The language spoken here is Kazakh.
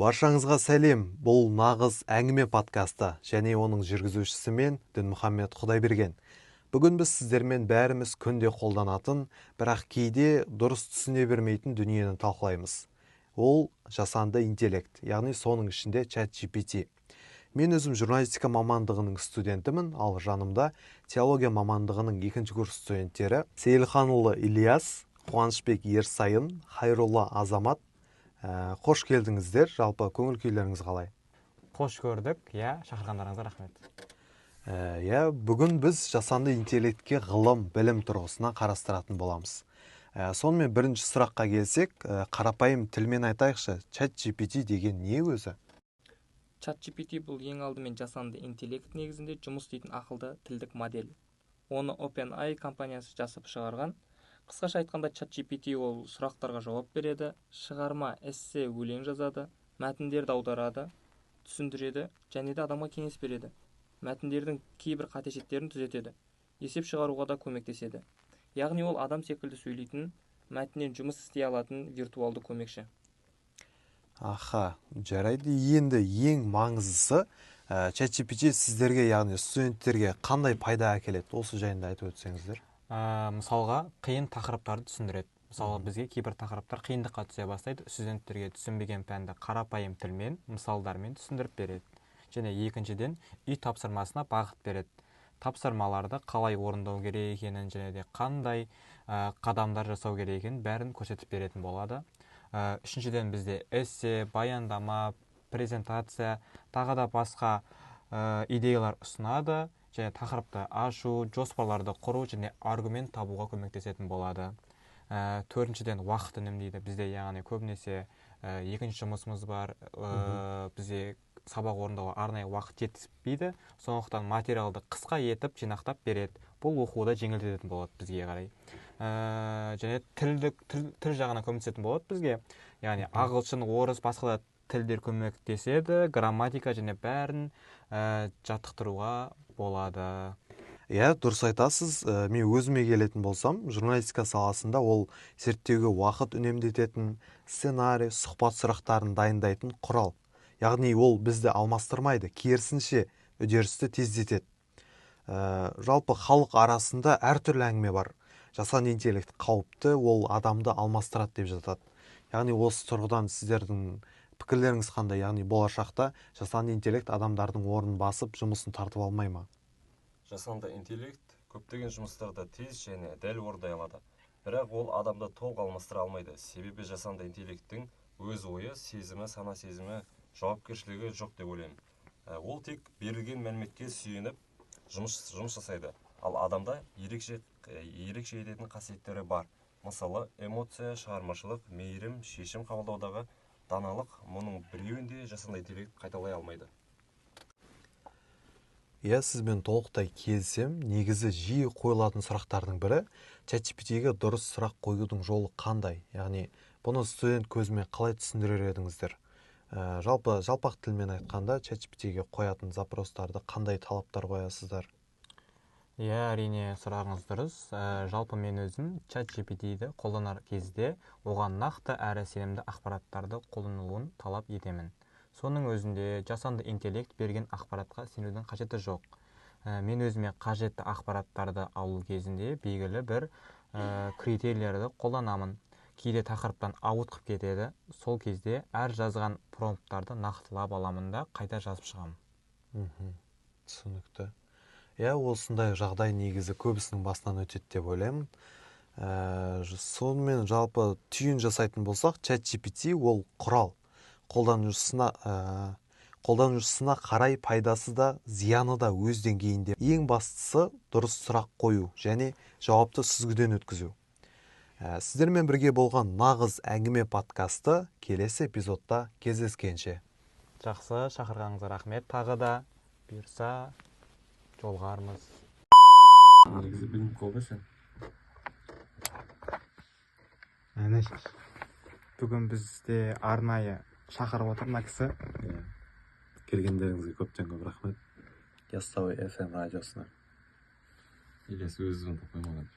Баршаңызға сәлем. Бұл Нағыз әңгіме подкасты және оның жүргізушісі мен Дінмұхаммед Құдайберген. Бүгін біз сіздермен бәріміз күнде қолданатын, бірақ кейде дұрыс түсіне бермейтін дүниені талқылаймыз. Ол жасанды интеллект, яғни соның ішінде ChatGPT. Мен өзім журналистика мамандығының студентімін, ал жанымда теология мамандығының екінші курс студенттері Сейілханұлы Ильяс, Қуанышбек Ерсайын, Хайрулла Азамат. Қош келдіңіздер. Жалпы көңіл күйлеріңіз қалай? Қош көрдік. Иә, шақырғандарыңызға рахмет. Иә, бүгін біз жасанды интеллектке ғылым, білім тұрғысынан қарастыратын боламыз. Сонымен бірінші сұраққа келсек, қарапайым тілмен айтайықшы, ChatGPT деген не өзі? ChatGPT бұл ең алдымен жасанды интеллект негізінде жұмыс істейтін ақылды тілдік модель. Оны OpenAI компаниясы жасап шығарған. Қысқаша айтқанда, ChatGPT ол сұрақтарға жауап береді, шығарма, эссе, өлең жазады, мәтіндерді аударады, түсіндіреді және де адамға кеңес береді. Мәтіндердің кейбір қателіктерін түзетеді, есеп шығаруға да көмектеседі. Яғни ол адам секілді сөйлейтін, мәтіннен жұмыс істей алатын виртуалды көмекші. Аха, жарайды. Енді ең маңыздысы, ChatGPT сіздерге, яғни студенттерге қандай пайда әкеледі? Осы жайында айтып өтсеңіздер. Мысалға, қиын тақырыптарды түсіндіреді. Мысалы, бізге кейбір тақырыптар қиындыққа түсе бастайды. Студенттерге түсінбеген пәнді қарапайым тілмен, мысалдармен түсіндіріп береді. Және екіншіден, үй тапсырмасына бағыт береді. Тапсырмаларды қалай орындау керек екенін және де қандай қадамдар жасау керек екенін бәрін көрсетіп беретін болады. Үшіншіден, бізде эссе, баяндама, презентация, тағы да басқа идеялар ұсынады. Және тақырыпты ашу, жоспарларды құру және аргумент табуға көмектесетін болады. Төртіншіден, уақыт үнемдейді. Бізде, яғни көбінесе екінші жұмысымыз бар, бізде сабақ орындауға арнайы уақыт жетіспейді. Сондықтан материалды қысқа етіп жинақтап береді. Бұл оқуда жеңілдететін болады бізге қарай. Және тіл жағына көмектесетін болады бізге. Яғни ағылшын, орыс, басқа да тілдер көмектеседі, грамматика және бәрін жаттықтыруға болады. Иә, дұрыс айтасыз. Мен өзіме келетін болсам, журналистика саласында ол зерттеуге уақыт үнемдететін, сценарий, сұхбат сұрақтарын дайындайтын құрал. Яғни ол бізді алмастырмайды, керісінше үдерісті тездетеді. Жалпы халық арасында әртүрлі әңгіме бар. Жасанды интеллект қауіпті, ол адамды алмастырады деп жатады. Яғни осы тұрғыдан сіздердің пікірлеріңіз қандай? Яғни болашақта жасанды интеллект адамдардың орнын басып, жұмысын тартып алмай ма? Жасанды интеллект көптеген жұмыстарды тез және дәл орындай алады. Бірақ ол адамды толық алмастыра алмайды. Себебі жасанды интеллекттің өз ойы, сезімі, сана сезімі, жауапкершілігі жоқ деп ойлаймын. Ол тек берілген мәліметке сүйеніп жұмыс жасайды. Ал адамда ерекше ететін қасиеттері бар. Мысалы, эмоция, шығармашылық, мейірім, шешім қабылдаудағы даналық, мұның біреуін де жасанды интеллект қайталай алмайды. Иә, сізбен толықтай келісемін. Негізі жиі қойылатын сұрақтардың бірі ChatGPT-ге дұрыс сұрақ қоюдың жолы қандай? Яғни бұны студент көзімен қалай түсіндірер едіңіздер? Жалпы жалпақ тілмен айтқанда ChatGPT-ге қоятын запростарды қандай талаптар қоясыздар? Иә, әрине сұрағыңыз дұрыс. Жалпы мен өзім ChatGPT-ді қолданар кезде оған нақты әрі сенімді ақпараттарды қолданылуын талап етемін. Соның өзінде жасанды интеллект берген ақпаратқа сенудің қажеті жоқ. Мен өзіме қажетті ақпараттарды алу кезінде белгілі бір критерийлерді қолданамын. Кейде тақырыптан ауытқып кетеді. Сол кезде әр жазған промпттарды нақтылап аламын да қайта жазып шығамын. Түсінікті. Иә, осындай жағдай негізі көбісінің басынан өтеді деп ойлаймын. Сонымен жалпы түйін жасайтын болсақ, ChatGPT ол құрал. Қолданушысына қарай пайдасы да, зияны да өз деңгейінде. Ең бастысы дұрыс сұрақ қою және жауапты сүзгіден өткізу. Сіздермен бірге болған Нағыз әңгіме подкасты келесі эпизодта кездескенше. Жақсы, шақырғаныңызға рахмет. Тағы да бұйырса жолығармыз. Негізі білініп қалды сен. Әне, бүгін бізде арнайы шақырып отыр мына кісі. Келгендеріңізге көптен көп рахмет. Яссауи FM радиосына. Ильяс өзі звондап қоймаған.